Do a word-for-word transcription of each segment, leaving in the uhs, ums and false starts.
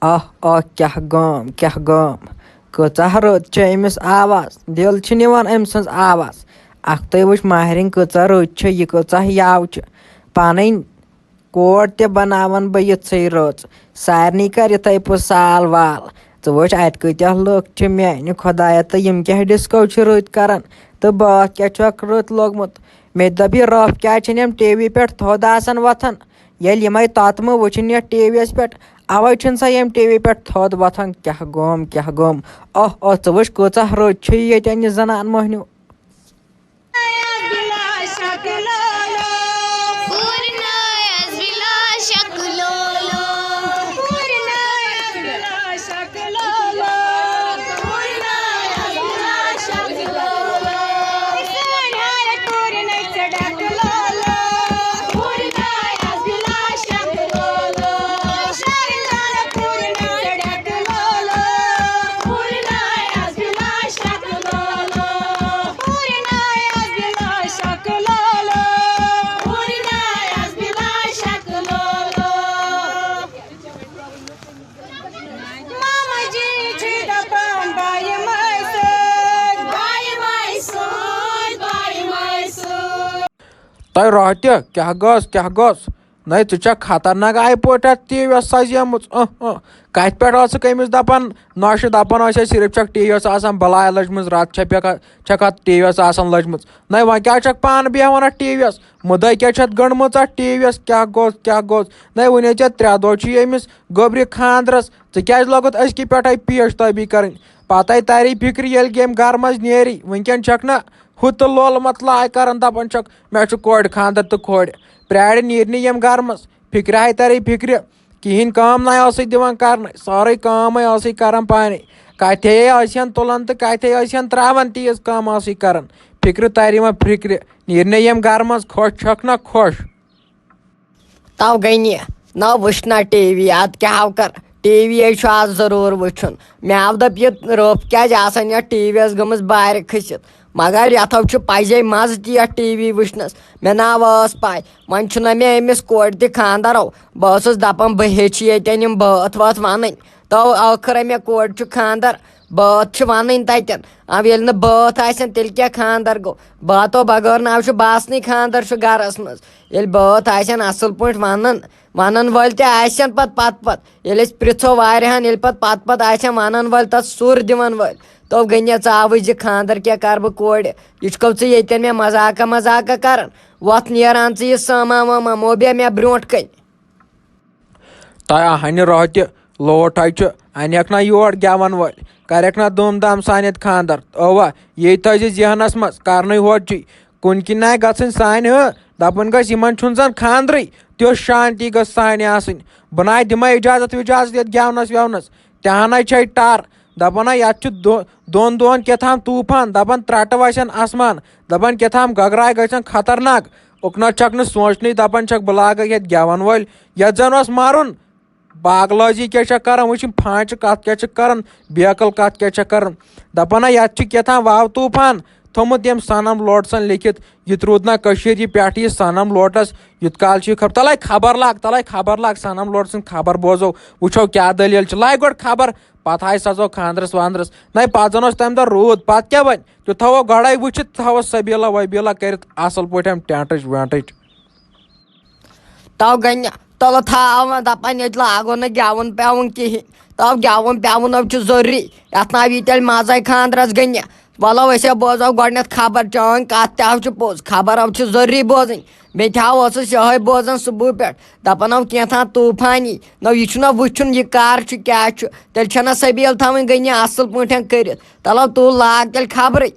آہ آہ، کیٛاہ گام، کیٛاہ گام۔ کۭژاہ رٕژ چھےٚ أمِس آواز، دِل چھِ نِوان أمۍ سٕنٛز آواز۔ اَکھتُے وٕچھ ماہرِنۍ کۭژاہ رٕژ چھےٚ، یہِ کۭژاہ یَو چھِ۔ پَنٕنۍ کوٹ تہِ بَناوَن بہٕ یِژھٕے رٕژ۔ سارنٕے کَر یِتھَے پٲٹھۍ سال وال۔ ژٕ وٕچھ اَتہِ کۭتیٛاہ لُکھ چھِ میٛانہِ خۄدایہ، تہٕ یِم کیٛاہ ڈِسکو چھِ رٕتۍ کَران، تہٕ بٲتھ کیٛاہ چھُکھ رٕتۍ لوگمُت۔ مےٚ تہِ دوٚپ، یہِ رۄپھ کیٛازِ چھِنہٕ یِم ٹی وی پٮ۪ٹھ تھوٚد آسان وۄتھان؟ ییٚلہِ یِمَے تۄتمہٕ وٕچھِنۍ یَتھ ٹی وی یَس پٮ۪ٹھ، اَوَے چھِنہٕ سۄ یِم ٹی وی پٮ۪ٹھ تھوٚد وۄتھان۔ کیٛاہ گوم، کیٛاہ گوم۔ اوہ اوہ، ژٕ وٕچھ کۭژاہ رٕژ چھِ ییٚتٮ۪ن یہِ زَنان مۄہنیو۔ تۄہہِ راتہِ کیٛاہ گوٚژھ، کیٛاہ گوٚژھ؟ نَے، ژٕ چھَکھ خطرناک آیہِ پٲٹھۍ اَتھ ٹی وی یَس سَزیمٕژ۔ اَہ، اَہ۔ کَتہِ پٮ۪ٹھ ٲسٕکھ أمِس دَپان؟ نۄشہِ دَپان ٲسۍ اَسہِ، صرف چھَکھ ٹی وی یَس آسان بَلاے لٔجمٕژ، رَتھ چھَکھ پٮ۪کھ-، چھَکھ اَتھ ٹی وی یَس آسان لٔجمٕژ۔ نَے، وۄنۍ کیٛاہ چھَکھ پانہٕ بیٚہوان اَتھ ٹی وی یَس؟ مُدعا کیٛاہ چھَتھ گٔنٛڈمٕژ اَتھ ٹی وی یَس؟ کیٛاہ گوٚژھ، کیٛاہ گوٚژھ؟ نَے، وٕنے ژےٚ ترٛےٚ دۄہ چھِ أمِس گوٚبرِ خانٛدرَس۔ ژٕ کیٛازِ لوگُتھ أزکی پٮ۪ٹھَے پیش تٲبی کَرٕنۍ؟ پَتَے تَرِ فِکرِ، ییٚلہِ کہِ أمۍ گَرٕ منٛز نیرِ۔ وٕنۍکٮ۪ن چھَکھ نہ ہُہ تہٕ لول مطلع کَران، دَپان چھَکھ، مےٚ چھُ کورِ خانٛدَر تہٕ کورِ۔ پرٛارِ نیرِ نہٕ ییٚمۍ گَرٕ منٛز۔ فِکرِ ہَے تَرِ فِکرِ۔ کِہیٖنۍ کٲم نَے ٲسٕے دِوان کَرنَے۔ سٲرٕے کٲمَے ٲسٕے کَران پانَے۔ کَتھے ٲسۍ ہَن تُلان تہٕ کَتھے ٲسۍ ہَن ترٛاوان، تیٖژ کٲم ٲسٕے کَران۔ فِکرِ تَرِ یِوان فِکرِ۔ نیرِ نہ ییٚمۍ گَرٕ منٛز، خۄش چھَکھ نہ خۄش؟ تو گٔے نہِ، نہ وٕچھ نہ ٹی وی، اَدٕ کیٛاہ ہاو کَر؟ ٹی وی یے چھُ آز ضروٗر وٕچھُن۔ مےٚ آو دَپ، یہِ رٲف کیٛازِ آسان یَتھ ٹی وی یَس گٔمٕژ بارِ کھٔسِتھ؟ مگر یَتھ ہاو چھُ پَزے مَزٕ تہِ یَتھ ٹی وی وٕچھنَس۔ مےٚ نہ ٲس پَے، وۄنۍ چھُنہ مےٚ أمِس کورِ تہِ خانٛدَر۔ بہٕ ٲسٕس دَپان، بہٕ ہیٚچھِ ییٚتٮ۪ن یِم بٲتھ وٲتھ وَنٕنۍ۔ تو ٲخٕر مےٚ کورِ چھُ خانٛدَر، بٲتھ چھِ وَنٕنۍ تَتٮ۪ن۔ آ، ییٚلہِ نہٕ بٲتھ آسن، تیٚلہِ کیٛاہ خانٛدَر گوٚو؟ بٲتو بغٲر نہ چھُ باسنٕے خانٛدَر چھُ گَرَس منٛز۔ ییٚلہِ بٲتھ آسن اَصٕل پٲٹھۍ وَنان، وَنان وٲلۍ تہِ آسن پَتہٕ پَتہٕ پَتہٕ۔ ییٚلہِ أسۍ پِرٛژھو واریاہَن، ییٚلہِ پَتہٕ پَتہٕ پَتہٕ آسن وَنان وٲلۍ، تَتھ سُر دِوان وٲلۍ، تو گٔے نہ ژاوٕج زِ خانٛدَر کیٛاہ کَرٕ بہٕ کورِ؟ یہِ چھُکھ ژٕ ییٚتٮ۪ن مےٚ مذاقہ مذاقہ کَران۔ وۄتھ نیران ژٕ یہِ سامان وامان، مو بیٚہہ مےٚ برٛونٛٹھ کَنہِ۔ تۄہہِ آو ہنہِ راتہِ لوٹ حظ چھُ، انہِ ہیٚکھ نہ یور گٮ۪وَن وٲلۍ، کَرٮ۪کھ نہ دوٗم دام سان ییٚتہِ خانٛدر۔ اوا، یہِ تھٲیزِ ذہنَس منٛز، کَرنُے ہوت چھُے۔ کُنہِ کِنۍ نہ گژھٕنۍ سانہِ ہُہ، دَپُن گژھِ یِمَن چھُنہٕ زَن خانٛدرٕے، تیُتھ شانتی گٔژھ سانہِ آسٕنۍ۔ بہٕ نہ دِمَے اِجازت وِجازت یَتھ گٮ۪ونَس وٮ۪ونَس، تہِ ہَنَے چھَے ٹَر۔ دَپان ہا یَتھ چھُ دۄ-، دۄن دۄہَن کیٛاہ تام طوٗفان، دَپان ترٛٹہٕ وَسن آسمان، دَپان کیٛاہ تام گگراے گژھن خطرناک۔ اُکنَتھ چھَکھ نہٕ سونٛچنٕے، دَپان چھَکھ بہٕ لاگَکھ یَتھ گٮ۪وَن وٲلۍ، یَتھ زَن اوس مَرُن۔ پاگلٲزی کیٛاہ چھَکھ کَران؟ وٕچھ یِم پھانٛچہِ کَتھ کیٛاہ چھِ کَران، بیکٕل کَتھ کیٛاہ چھَکھ کَران۔ دَپان ہا یَتھ چھُ کیٛاہ تام واو طوٗفان تھوٚمُت ییٚمۍ صنم لوٹسَن لیکھِتھ۔ یہِ تہِ روٗد نہ کٔشیٖرِ، یہِ پٮ۪ٹھٕ یہِ صنم لوٹَس، یُت کال چھُ یہِ خبر، تَلَے خبر لاگ، تَلَے خبر لاگ، صنم لوٹہٕ سٕنٛز خبر بوزو، وٕچھو کیٛاہ دٔلیٖل چھِ۔ لاگہِ گۄڈٕ خبر، پَتہٕ ہاے سَزو خانٛدرَس وانٛدرَس۔ نَے، پَتہٕ زَن اوس تَمہِ دۄہ روٗد، پَتہٕ کیٛاہ وۄنۍ؟ تہِ تھاوو گۄڈَے وٕچھِتھ، تھاوو سبیٖلا وبیٖلا کٔرِتھ اَصٕل پٲٹھۍ ٹٮ۪نٛٹٕچ وٮ۪نٛٹٕچ۔ تو گٔے نہٕ تُلہٕ تھاوان دَپان، ییٚتہِ لاگو نہٕ گٮ۪وُن پٮ۪وُن کِہیٖنۍ۔ تو گٮ۪وُن پٮ۪وُن حظ چھُ ضروٗری۔ یَتھ نہ یی تیٚلہِ مَزَے خانٛدرَس گٔنہِ۔ وَلو أسۍ ہا بوزو گۄڈٕنٮ۪تھ خبر، چٲنۍ کَتھ تہِ حظ چھِ پوٚز، خبر حظ چھِ ضروٗری بوزٕنۍ۔ مےٚ تہِ ہا اوسُس یِہوٚے بوزان صُبحہٕ پٮ۪ٹھ، دَپان ہو کینٛہہ تام طوٗفانی۔ نہ یہِ چھُنہ وٕچھُن یہِ کَر چھُ کیٛاہ چھُ، تیٚلہِ چھَنہ سبیٖل تھاوٕنۍ گٔنہِ اَصٕل پٲٹھۍ کٔرِتھ۔ تَلو تُل لاگ تیٚلہِ خبرٕے۔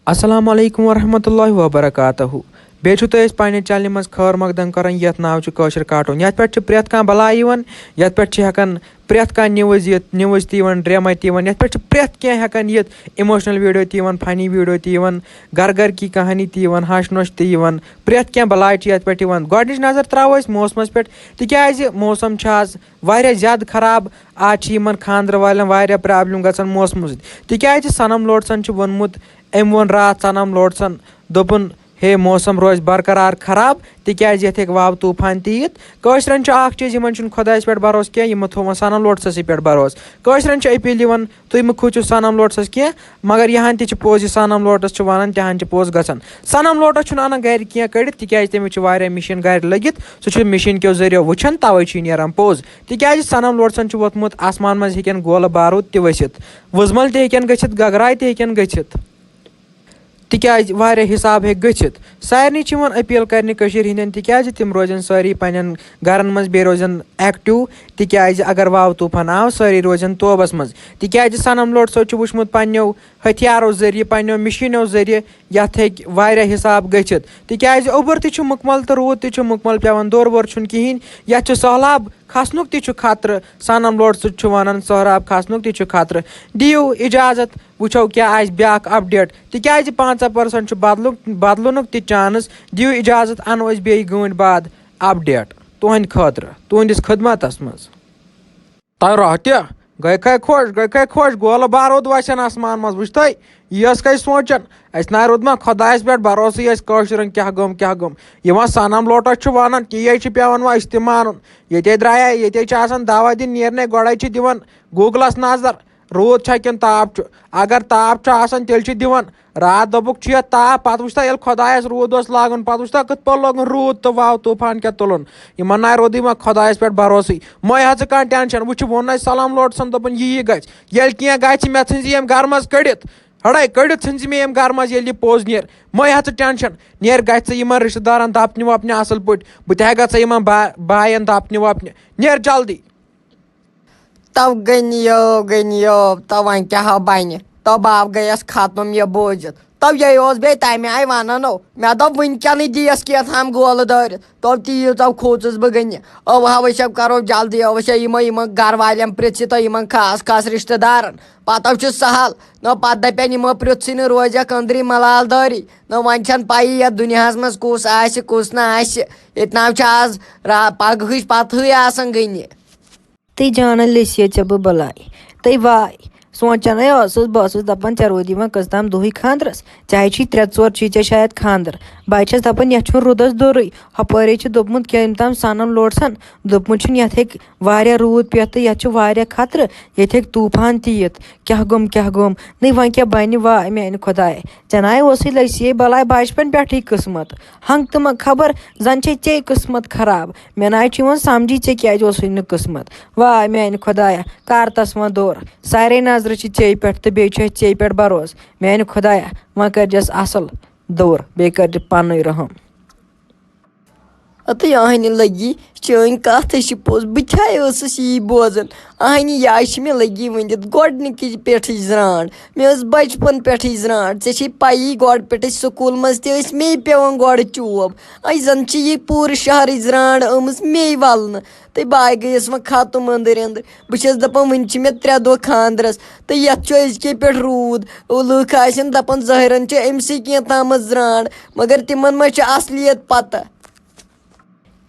السلام علیکم ورحمۃ اللہ وبرکاتہ۔ بیٚیہِ چھِو تُہۍ أسۍ پننہِ چینلہِ منٛز خٲر مقدم کران، یتھ ناو چھُ کٲشُر کارٹون۔ یتھ پٮ۪ٹھ چھِ پرٛٮ۪تھ کانٛہہ بلاے یِوان، یتھ پٮ۪ٹھ چھِ ہٮ۪کان پرٛٮ۪تھ کانٛہہ نِوٕز یِتھ، نِوٕز تہِ یِوان، ڈرامہ تہِ یِوان، یتھ پٮ۪ٹھ چھِ پرٛٮ۪تھ کینٛہہ ہٮ۪کان یِتھ، اِموشنل ویٖڈیو تہِ یِوان، فنی ویٖڈیو تہِ یِوان، گھر گھر کی کہانی تہِ یِوان، ہش نۄش تہِ یِوان، پرٛٮ۪تھ کینٛہہ بلاے چھِ یتھ پٮ۪ٹھ یِوان۔ گۄڈنِچ نظر ترٛاوو أسۍ موسمس پٮ۪ٹھ، تِکیازِ موسم چھُ آز واریاہ زیادٕ خراب۔ آز چھِ یِمن خانٛدرٕ والٮ۪ن واریاہ پرابلم گژھان موسمہٕ سۭتۍ، تِکیازِ صنم لوٹ سن چھُ ووٚنمُت، أمۍ ووٚن راتھ صنم لوٹ سن، دوٚپُن، ہے، موسم روزِ برقرار خراب، تِکیازِ یتھ ہیٚکہِ واو طوفان تہِ یِتھ۔ کٲشرٮ۪ن چھُ اکھ چیٖز، یِمن چھُنہٕ خۄدایس پٮ۪ٹھ بھروسہٕ کینٛہہ، یِمو تھوٚو وۄنۍ صنم لوٹسَسٕے پٮ۪ٹھ بھروسہٕ۔ کٲشرٮ۪ن چھِ اپیل یِوان، تُہۍ مہٕ کھوٗژِو صنم لوٹسَس کینٛہہ، مگر یِہن تہِ چھِ پوٚز، یہِ صنم لوٹس چھُ ونان، تِہن چھِ پوٚز گژھان۔ صنم لوٹس چھُنہٕ انان گرِ کینٛہہ کٔڑِتھ، تِکیازِ تٔمِس چھِ واریاہ مِشیٖن گرِ لٔگِتھ، سُہ چھُ مِشیٖن کیو ذٔریعہٕ وٕچھان، توے چھُ یہِ نیران پوٚز۔ تِکیازِ صنم لوٹسن چھُ ووٚتھمُت، آسمان منٛز ہیٚکن گولہٕ بارود تہِ ؤسِتھ، وُزمل تہِ ہیٚکن گٔژھِتھ، گگراے تہِ ہیٚکن گٔژھِتھ۔ تِکیازِ واریاہ حساب ہیٚکہِ گٔژھِتھ۔ سارنٕے چھِ یِوان اپیل کرنہٕ کٔشیٖرِ ہِنٛدٮ۪ن، تِکیازِ تِم روزن سٲری پننٮ۪ن گرن منٛز، بیٚیہِ روزن ایکٹیو، تِکیازِ اگر واو طوفان آو، سٲری روزن توبس منٛز۔ تِکیازِ صنم لوٹ صٲب چھُ وٕچھمُت پننیو ہتھیارو ذٔریعہٕ، پننیو مِشیٖنو ذٔریعہٕ، یتھ ہیٚکہِ واریاہ حساب گٔژھِتھ۔ تِکیازِ اوٚبُر تہِ چھُ مُکمل تہٕ روٗد تہِ چھُ مُکمل پٮ۪وان، دوٚر ووٚر چھُنہٕ کِہیٖنۍ۔ یتھ چھُ سہلاب کھسنُک تہِ چھُ خطرٕ، صنم لوٹ سُہ چھُ ونان، سہلاب کھسنُک تہِ چھُ خطرٕ۔ دِیِو اجازت، وٕچھو کیٛاہ آسہِ بیٛاکھ اپڈیٹ، تِکیٛازِ پنٛژاہ پٔرسنٹ چھُ بدلُک، بدلُنُک تہِ چانس۔ دِیِو اجازت، انو أسۍ بیٚیہِ گٲنٛٹہِ بعد اپڈیٹ تُہنٛدِ خٲطرٕ، تُہنٛدِس خدمتس منٛز۔ تۄہہِ روٚہ تہِ گٔے کھے خۄش، گٔے کھے خۄش، گولہٕ بارود وسن آسمان منٛز، وٕچھ تُہۍ، یہِ ٲس کھے سونٛچان، اسہِ نہ روٗد ما خۄدایس پٮ۪ٹھ بھروسٕے، اسہِ کٲشرٮ۪ن کیٛاہ گوٚم، کیٛاہ گوٚم۔ یِوان صنم لوٹس چھُ ونان، تی چھُ پٮ۪وان وۄنۍ أسۍ تہِ مانُن۔ ییٚتے درٛایے، ییٚتے چھِ آسان دوا دِنۍ نیرنے، گۄڈے چھِ دِوان گوٗگلس نظر، روٗد چھا کِنہٕ تاپھ چھُ۔ اگر تاپھ چھُ آسان، تیٚلہِ چھِ دِوان۔ راتھ دوٚپُکھ، چھُ یتھ تاپھ، پتہٕ وٕچھ سا، ییٚلہِ خۄدایس روٗد اوس لاگُن، پتہٕ وٕچھ سا، کِتھ پٲٹھۍ لوگُن روٗد تہٕ واو طوفان کیٛاہ تُلُن۔ یِمن نہ روٗدُے وۄنۍ خۄدایس پٮ۪ٹھ بھروسٕے۔ مہ ہیٚہ ژٕ کانٛہہ ٹینشن، وٕچھ، ووٚن اسہِ صنم لوٹسن، دوٚپُن، یی یی گژھِ۔ ییٚلہِ کینٛہہ گژھِ، مےٚ ژھٕنۍ زِ ییٚمہِ گرٕ منٛز کٔڑِتھ۔ ہڑے کٔڑِتھ ژھٕنۍ زِ مےٚ ییٚمہِ گرٕ منٛز، ییٚلہِ یہِ پوٚز نیرِ۔ مہ ہیٚہ ژٕ ٹینشن، نیر گژھِ ژٕ یِمن رشتہٕ دارن دپنہِ وپنہِ اصل پٲٹھۍ۔ بہٕ تہِ ہا گژھٕ یِمن با-، باین دپنہِ وپنہِ۔ نیر جلدی۔ تو گٔنیو، گٔنیو، تو وۄنۍ کیٛاہ ہا بنہِ؟ تو بہٕ گٔیَس ختم یہِ بوٗزِتھ۔ تو یہِ اوس بیٚیہِ تَمہِ آیہِ وَنان او۔ مےٚ دوٚپ، وٕنکٮ۪نٕے دِیَس کینٛہہ تام گولہٕ دٲرِتھ۔ تو تیٖژ تو کھوٗژُس بہٕ گٔنہِ۔ او ہا، وٕچھو، کرو جلدی، او وٕچھو، یِمو، یِمن گرٕ والٮ۪ن پرٛژھِ تو یِمن خاص خاص رِشتہٕ دارن۔ پتہٕ چھُ سہل۔ نہ پتہٕ دَپن یِمو، پرٛژھٕے نہٕ، روزٮ۪کھ أنٛدری ملال دٲری۔ نہ وۄنۍ چھَنہٕ پَیی یَتھ دُنیاہَس منٛز کُس آسہِ، کُس نہٕ آسہِ۔ ییٚتہِ نہ چھُ آز را-، پگہٕچ پتہٕے آسان گٔنہِ۔ تہٕ جانن لیٚسِیا ژےٚ بہٕ بلاے۔ تہٕ واے، سونٛچان ہے ٲسٕس، بہٕ ٲسٕس دَپان، ژےٚ روٗدی وۄنۍ کٔژ تام دۄہٕے خانٛدرَس، ژےٚ ہے چھی ترٛےٚ ژور چھی ژےٚ شاید خانٛدر۔ بہٕ ہے چھَس دَپان، یَتھ چھُنہٕ رُدَس دوٚرُے، ہُپٲرے چھِ دوٚپمُت، کیٛاہ یِم تام صنم لوٹسَن، دوٚپمُت چھُن، یَتھ ہیٚکہِ واریاہ روٗد پٮ۪تھ تہٕ یَتھ چھُ واریاہ خطرٕ، ییٚتہِ ہیٚکہِ طوٗفان تہِ یِتھ۔ کیٛاہ گوٚم، کیٛاہ گوٚم؟ نٔے وۄنۍ کیٛاہ بَنہِ؟ واے میٛانہِ خۄدایہِ، ژےٚ نَے اوسُے لَسِیے بَلاے بَچپَن پٮ۪ٹھٕے قٕسمَت۔ ہنٛگ تہٕ منٛگ خبر زَن چھے ژے قٕسمَت خراب۔ مےٚ نَے چھُ یِوان سَمجھی ژےٚ کیٛازِ اوسُے نہٕ قٕسمَت۔ واے میٛانہِ خۄدایہ، کر تَس وۄنۍ دورٕ۔ سارے نظرٕ چھِ ژے پٮ۪ٹھ تہٕ بیٚیہِ چھُ اَسہِ ژے پٮ۪ٹھ بھروسہٕ۔ میٛانہِ خۄدایہ، وۄنۍ کٔرۍزٮ۪س اَصٕل دورٕ، بیٚیہِ کٔرۍزِ پنٛنُے رحم۔ ہتٕے آہنہِ لٔگی، چٲنۍ کتھ ہے چھِ پوٚز، بہٕ تہِ ہاے ٲسٕس یی بوزان۔ آہنہِ یاے چھِ مےٚ لٔگی ؤنِتھ گۄڈنِکِچ پٮ۪ٹھٕچ زرانٛٹھ۔ مےٚ ٲس بچپن پٮ۪ٹھٕے زرانٛٹھ، ژےٚ چھے پَیی گۄڈٕ پٮ۪ٹھٕے سکوٗل منٛز تہِ ٲسۍ مے پٮ۪وان گۄڈٕ چوب۔ اَسہِ زن چھِ یہِ پوٗرٕ شہرٕچ زرانٛٹھ آمٕژ مے ولنہٕ۔ تہٕ بہٕ آے گٔیَس وۄنۍ ختم أنٛدٕرۍ أنٛدٕرۍ۔ بہٕ چھَس دَپان وٕنہِ چھِ مےٚ ترٛےٚ دۄہ خانٛدرس۔ تہٕ یَتھ چھُ أزکہِ پٮ۪ٹھ روٗد۔ لُکھ آسن دَپان ظٲہِرن چھِ أمۍ سٕے کینٛہہ تامَتھ زرانٛٹھ۔ مگر تِمن ما چھِ اصلیت پتہ؟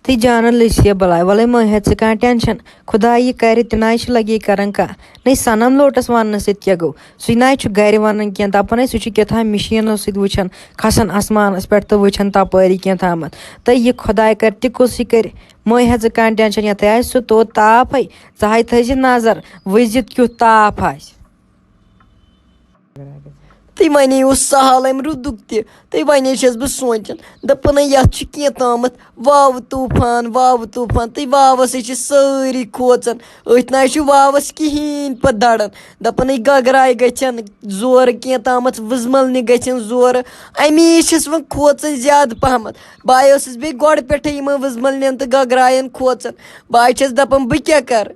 تہٕ جانن لٔسۍ یہِ بلاے، وَلَے مہ ہےٚ ژٕ کانٛہہ ٹینشن، خۄداے یہِ کرِ، تہِ نَے چھُ لگے کران کانٛہہ۔ نَے صنم لوٹس وَننہٕ سۭتۍ کیٛاہ گوٚو؟ سُہ نَے چھُ گرِ وَنان کینٛہہ، دَپان ہے سُہ چھُ کیٛاہ تام مِشیٖنو سۭتۍ وٕچھان، کھسان آسمانس پٮ۪ٹھ تہٕ وٕچھان تپٲری کینٛہہ تامَتھ۔ تہٕ یہِ خۄداے کرِ تہِ کُس یہِ کرِ، مہ ہےٚ ژٕ کانٛہہ ٹینشن، یَتھ آسہِ سُہ توٚت تاپھ ہے، ژٕ ہے تھٲیزِ نظر، وٕچھزِ کیُتھ تاپھ آسہِ۔ تہٕ وۄنۍ اوس سہل امہِ رُدُک تہِ۔ تہٕ وۄنۍ چھَس بہٕ سونٛچان، دَپان، ہے، یَتھ چھُ کینٛہہ تامَتھ واوٕ طوٗفان، واوٕ طوٗفان۔ تہٕ واوَس ہے چھِ سٲری کھوژان۔ أتھۍ نہ چھُ واوَس کِہیٖنۍ پَتہٕ دَران۔ دَپان، ہے، گگراے گژھن زورٕ، کینٛہہ تامَتھ وٕزمَلنہِ گژھن زورٕ۔ اَمی چھَس وۄنۍ کھوژان زیادٕ پَہمَتھ۔ بہٕ ٲسٕس بیٚیہِ گۄڈٕ پٮ۪ٹھَے یِمَن وٕزمَلنٮ۪ن تہٕ گگرایَن کھوژان۔ بہٕ چھَس دَپان، بہٕ کیٛاہ کَرٕ؟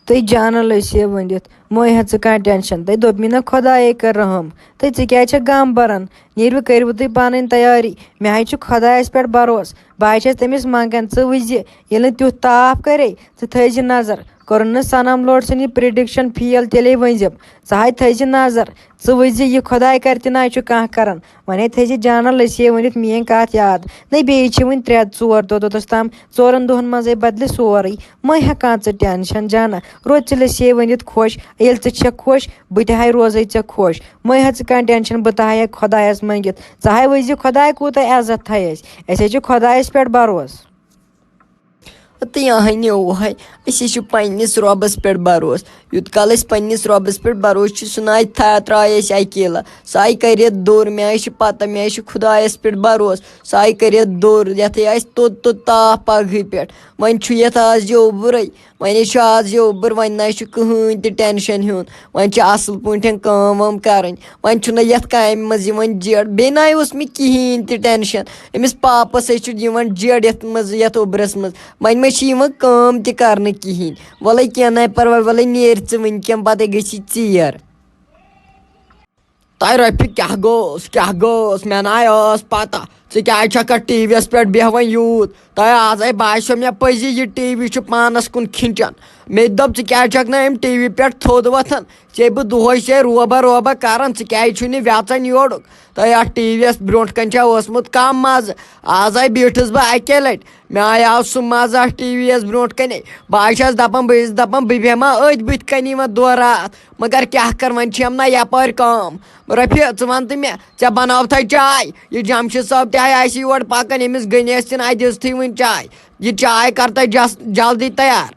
تہٕ جانن لٔسۍ یہِ ؤنِتھ، مہ ہےٚ ژٕ کانٛہہ ٹینشن۔ تہٕ دوٚپ مےٚ، نہ خۄدایے کر رحم۔ تہٕ ژٕ کیٛازِ چھکھ غم بران؟ نیٖرِو، کٔرِو تُہۍ پانہٕ ؤنۍ تیٲری۔ مےٚ ہے چھُ خۄدایس پٮ۪ٹھ بھروسہٕ۔ بہٕ ہے چھَس تٔمِس منٛگان، ژٕ وٕچھزِ، ییٚلہِ نہٕ تیُتھ تاپھ کرے، ژٕ تھٲیزِ نظر۔ کوٚرُن نہٕ صنم لوڈ سٕنٛدِ پریڈکشن فیل، تیٚلے ؤنزِم، ژٕ ہاے تھٲیزِ نظر، ژٕ وٕچھزِ یہِ خۄداے کرِ تہِ نہ چھُ کانٛہہ کران۔ وۄنۍ ہے تھٲیزِ جانن لٔسۍ ہے ؤنِتھ میٲنۍ کتھ یاد۔ نہ بیٚیہِ چھِ وٕنہِ ترٛےٚ ژور دۄہ توٚتس تام، ژورن دۄہن منٛزے بدلہِ سورُے۔ مہ ہٮ۪کان ژٕ ٹینشن جانہ، روز ژٕ لٔسۍ ہے ؤنِتھ خۄش۔ ییٚلہِ ژٕ چھکھ خۄش، بہٕ تہِ ہاے روزے ژےٚ خۄش۔ مہ ہےٚ ژٕ کانٛہہ ٹینشن، بہٕ تہِ ہایے خۄدایس منٛگِتھ۔ ژٕ ہاے وٕچھزِ خۄداے کوٗتاہ عزت تھایہِ اَسہِ۔ اَسہِ ہے چھُ خۄدایس پٮ۪ٹھ بروسہٕ۔ تہٕ یہِ ہَے نیوٗ ہَے، أسۍ ہے چھِ پنٛنِس رۄبَس پٮ۪ٹھ بروسہٕ۔ یوٗت کال أسۍ پنٛنِس رۄبَس پٮ۪ٹھ بروسہٕ چھِ، سُہ نَے تھا-، ترٛایہِ اَسہِ اَکہِ ییلہٕ۔ سُہ ہَے کَرِ دوٚر، مےٚ ہَے چھِ پَتہ، مےٚ ہَے چھِ خۄدایَس پٮ۪ٹھ بروسہٕ۔ سُہ ہَے کَرِ دوٚر، یَتھ ہے آسہِ توٚت توٚت تاپھ پَگہٕے پٮ۪ٹھ۔ وۄنۍ چھُ یَتھ آز یہِ اوٚبرَے، وۄنۍ ہے چھُ آز یہِ اوٚبُر، وۄنۍ نَے چھُ کٕہٕنۍ تہِ ٹٮ۪نشَن ہیوٚن۔ وۄنۍ چھِ اَصٕل پٲٹھۍ کٲم وٲم کَرٕنۍ۔ وۄنۍ چھُنہٕ یَتھ کامہِ منٛز یِوان جیڑ۔ بیٚیہِ نَے اوس مےٚ کِہیٖنۍ تہِ ٹٮ۪نشَن۔ أمِس پاپَس ہے چھُ یِوان جیڑ یَتھ منٛز، یَتھ اوٚبرَس منٛز۔ وۄنۍ ما چھِ یِوان کٲم تہِ کَرنہٕ کِہیٖنۍ۔ وَلَے کینٛہہ نَے پَرواے، وَلَے نیر ژٕ وٕنۍکٮ۪ن، پَتَے گٔژھی ژیر۔ تۄہہِ رۄپیہِ کیٛاہ گوٚوس، کیٛاہ گوٚوس؟ مےٚ نَے ٲس پَتہ۔ ژٕ کیٛازِ چھَکھ اَتھ ٹی وی یَس پٮ۪ٹھ بیٚہوان یوٗت؟ تۄہہِ آزَے باسیو مےٚ پٔزی یہِ ٹی وی چھُ پانَس کُن کھِنچان۔ مےٚ تہِ دوٚپ، ژٕ کیٛازِ چھَکھ نہٕ اَمہِ ٹی وی پٮ۪ٹھ تھوٚد وۄتھان؟ ژےٚ بہٕ دۄہَے چھے روبہ روبہ کران، ژٕ کیٛازِ چھُے نہٕ وٮ۪ژان یورُک؟ تۄہہِ اَتھ ٹی وی یَس برٛونٛٹھ کَنہِ چھا اوسمُت کَم مَزٕ؟ آزَے بیٖٹھٕس بہٕ اَکے لَٹہِ، مےٚ آے آو سُہ مَزٕ اَتھ ٹی وی یَس برٛونٛٹھ کَنے۔ بہٕ ہا چھَس دَپان، بہٕ چھَس دَپان، بہٕ بیٚہمہٕ ہا أتھۍ بٕتھِ کَنی وۄنۍ دورٕ راتھ، مگر کیٛاہ کَرٕ، وۄنۍ چھِ یِم نہ یَپٲرۍ کٲم۔ رفیع، ژٕ وَن تہٕ مےٚ، ژےٚ بَناوتھا چاے؟ یہِ جمشید صٲب تہِ ہا آسہِ یور پَکان، أمِس گٔنی ٲسۍ تِن اَتہِ دِژتھٕے وٕنہِ چاے۔ یہِ چاے کَر تہٕ جس-، جلدی تیار۔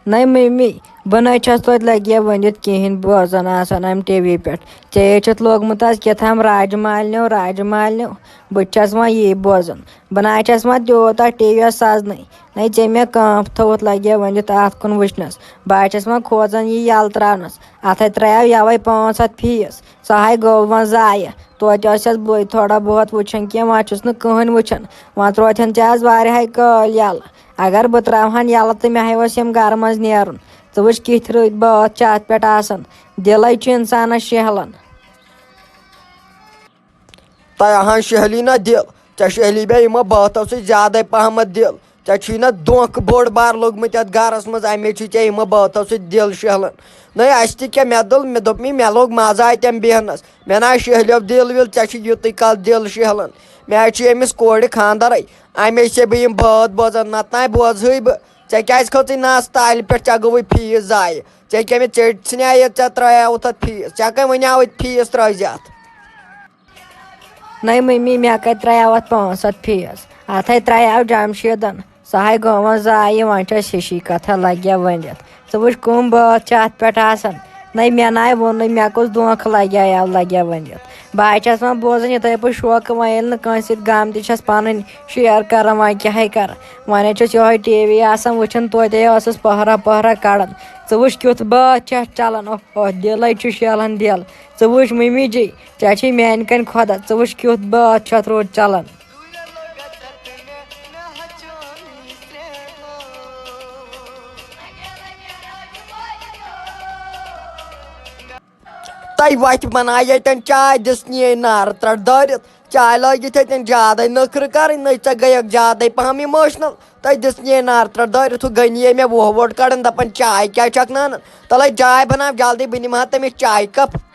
نَے مٔمی، بہٕ نَے چھَس توتہِ لَگہِ ہا ؤنِتھ کِہیٖنۍ، بوزان آسان اَمہِ ٹی وی پٮ۪ٹھ۔ ژےٚ ہے چھَتھ لوگمُت آز کیٛاہ تام راجہٕ مالنیو، راجہٕ مالنیو۔ بہٕ تہِ چھَس وۄنۍ یی بوزان۔ بہٕ نَے چھَس وۄنۍ تیوٗتاہ ٹی وی یَس سَزنٕے۔ نَے ژےٚ مےٚ کانٛہہ تھوٚوُتھ لَگہِ ہا ؤنِتھ اَتھ کُن وٕچھنَس۔ بہٕ ہا چھَس وۄنۍ کھوژان یہِ یَلہٕ ترٛاونَس۔ اَتھ ہے ترٛایو یَوَے پانٛژھ ہَتھ فیٖس۔ سۄ ہاے گوٚو وۄنۍ ضایع۔ توتہِ ٲسۍ اَس بٕے تھوڑا بہت وٕچھان کینٛہہ، وۄنۍ چھُس نہٕ کٕہٕنۍ وٕچھان۔ وۄنۍ تروتہن ژےٚ آز واریاہے کٲلۍ یَلہٕ۔ اگر بہٕ ترٛاوہن یَلہٕ تہٕ مےٚ ہے اوس یِم گرٕ منٛز نیرُن۔ ژٕ وٕچھ کِتھۍ رٕتۍ بٲتھ چھِ اَتھ پٮ۪ٹھ آسان۔ دِلے چھُ اِنسانَس شیہلان۔ تۄہہِ اہن شہلی نہ دِل، ژےٚ شہلی مےٚ یِمو بٲتھو سۭتۍ زیادَے پہمتھ دِل۔ ژےٚ چھُے نہ دھونٛکھٕ بوٚڑ بار لوٚگمُت یَتھ گرس منٛز، اَمے چھُے ژےٚ یِمو بٲتھو سۭتۍ دِل شیہلان۔ نَے اَسہِ تہِ کیٛاہ، مےٚ دوٚپ، مےٚ دوٚپ مےٚ، مےٚ لوٚگ مَزٕ اَتٮ۪ن بیٚہنَس۔ مےٚ نہ شہلیو دِل وِل، ژےٚ چھُے یُتُے کال دِل شیہلان۔ مےٚ حظ چھُ أمِس کورِ خانٛدرَے، اَمے چھے بہٕ یِم بٲتھ بوزان، نَتہٕ نَے بوزہٕے بہٕ۔ ژےٚ کیٛازِ کھٔژٕے نَس تالہِ پٮ۪ٹھ؟ ژےٚ گوٚوُے فیٖس ضایع۔ ژےٚ کیٛاہ مےٚ ژیٚٹۍ ژھٕنیٛا ییٚتہِ؟ ژےٚ ترٛایاوُتھ اَتھ فیٖس؟ ژےٚ کَمہِ وَنیٛاو اَتہِ فیٖس ترٛٲوزِ اَتھ؟ نَے مٔمی، مےٚ کَتہِ ترٛایاو اَتھ پانٛژھ ہَتھ فیٖس؟ اَتھ ہے ترٛایاو جمشیٖدَن۔ سۄ ہے گوٚو وۄنۍ ضایع، وۄنۍ چھَس ہِشی کَتھا لَگہِ ؤنِتھ۔ ژٕ وٕچھ کٕم بٲتھ چھِ اَتھ پٮ۪ٹھ آسان۔ نَے مےٚ نَے ووٚنُے، مےٚ کُس دھونٛکھٕ لَگیٛاو لَگیٛا ؤنِتھ۔ بہٕ ہا چھَس وۄنۍ بوزان یِتھَے پٲٹھۍ شوقہٕ، وۄنۍ ییٚلہِ نہٕ کٲنٛسہِ سۭتۍ غم تہِ چھَس پَنٕنۍ شِیَر کَران، وۄنۍ کیٛاہ ہے کَرٕ؟ وۄنۍ حظ چھَس یِہوٚے ٹی وی آسان وٕچھان، توتہِ حظ ٲسٕس پٔہرا پٔہرا کَڑان۔ ژٕ وٕچھ کیُتھ بٲتھ چھِ اَتھ چَلان، اوہ اوہ، دِلَے چھُ شیلان دِل۔ ژٕ وٕچھ مٔمی جی، ژےٚ چھے میٛانہِ کَنۍ خۄدا، ژٕ وٕچھ کیُتھ بٲتھ چھُ اَتھ روٚٹ چَلان۔ تۄہہِ وَتھِ بَنایہِ ییٚتٮ۪ن چاے دِژ نِیے نارٕ ترٛٹھ دٲرِتھ۔ چاے لٲگِتھ ییٚتٮ۪ن زیادَے نٔکھرٕ کَرٕنۍ، نٔے ژےٚ گٔیَکھ زیادَے پَہَم emotional۔ تۄہہِ دِژ نِیے نارٕ ترٛٹھ دٲرِتھ، ہُہ گٔے نِیے مےٚ وُہ ووٹ کَڑان، دَپان چاے کیٛاہ چھَکھ نہٕ اَنان؟ تَلَے چاے بَناو جلدی، بہٕ نِمہٕ ہا تٔمِس چایہِ کَپ۔